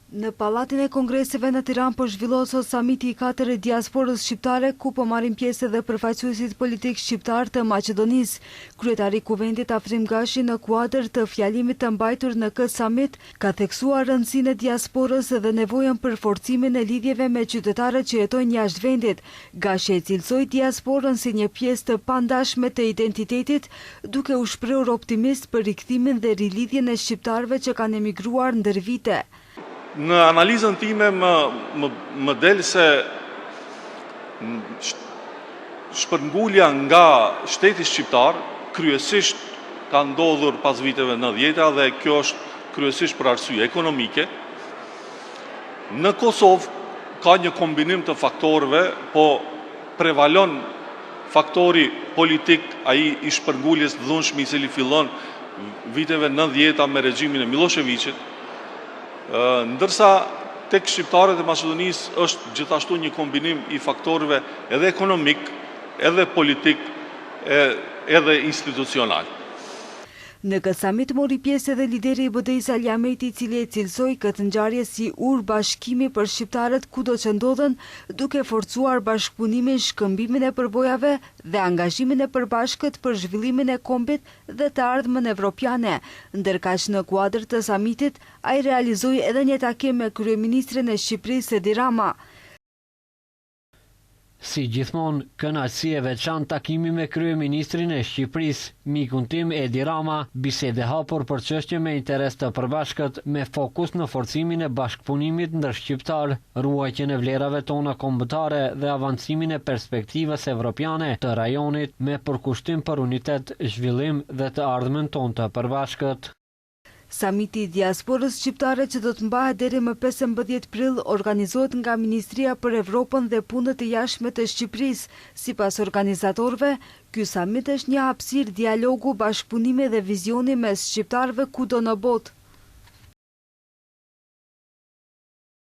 Në Pallatin e Kongreseve në Tiranë po zhvillohet sot samiti i katërt i diasporës shqiptare ku po marrin pjesë edhe përfaqësuesit politikë shqiptarë të Maqedonisë. Kryetari i Kuvendit Afrim Gashi në kuadër të fjalimit të mbajtur në këtë samit ka theksuar rëndësinë e diasporës dhe nevojën për forcimin e lidhjeve me qytetarët që jetojnë jashtë vendit. Gashi e cilësoi diasporën si një pjesë të pandashme të identitetit, duke u shprehur optimist për rikthimin dhe rilidhjen e shqiptarëve që kanë emigruar ndër vite. Në analizën time më më më del se shpërngulja nga shteti shqiptar kryesisht ka ndodhur pas viteve 90-ta dhe kjo është kryesisht për arsye ekonomike. Në Kosovë ka një kombinim të faktorëve, po prevalon faktori politik, ai i shpërnguljes të dhunshme i cili fillon viteve 90-ta me regjimin e Millosheviqit, ndërsa tek shqiptarët e Maqedonisë është gjithashtu një kombinim i faktorëve edhe ekonomik, edhe politik, edhe institucional. Në këtë samit mori pjesë edhe lideri i BDI-së Sali Ahmeti i cili e cilësoi këtë ngjarje si urë bashkimi për shqiptarët kudo që ndodhen, duke forcuar bashkëpunimin, shkëmbimin e përvojave dhe angazhimin e përbashkët për zhvillimin e kombit dhe të ardhmen evropiane. Ndërkaq në kuadër të samitit, ai realizoi edhe një takim me kryeministrin e Shqipërisë Edi Rama. Si gjithmonë, kënaqësi e veçantë takimi me kryeministrin e Shqipërisë, mikun tim Edi Rama, bisedë e hapur për çështje me interes të përbashkët, me fokus në forcimin e bashkëpunimit ndërshqiptar, ruajtjen e vlerave tona kombëtare dhe avancimin e perspektivës evropiane të rajonit me përkushtim për unitet, zhvillim dhe të ardhmen tonë të përbashkët. Samiti i Diasporës Shqiptare që do të mbahet deri më 15 prill organizohet nga Ministria për Evropën dhe Punët e Jashtme të Shqipërisë. Sipas organizatorëve, ky samit është një hapësirë dialogu, bashkëpunimi dhe vizioni mes shqiptarëve kudo në botë.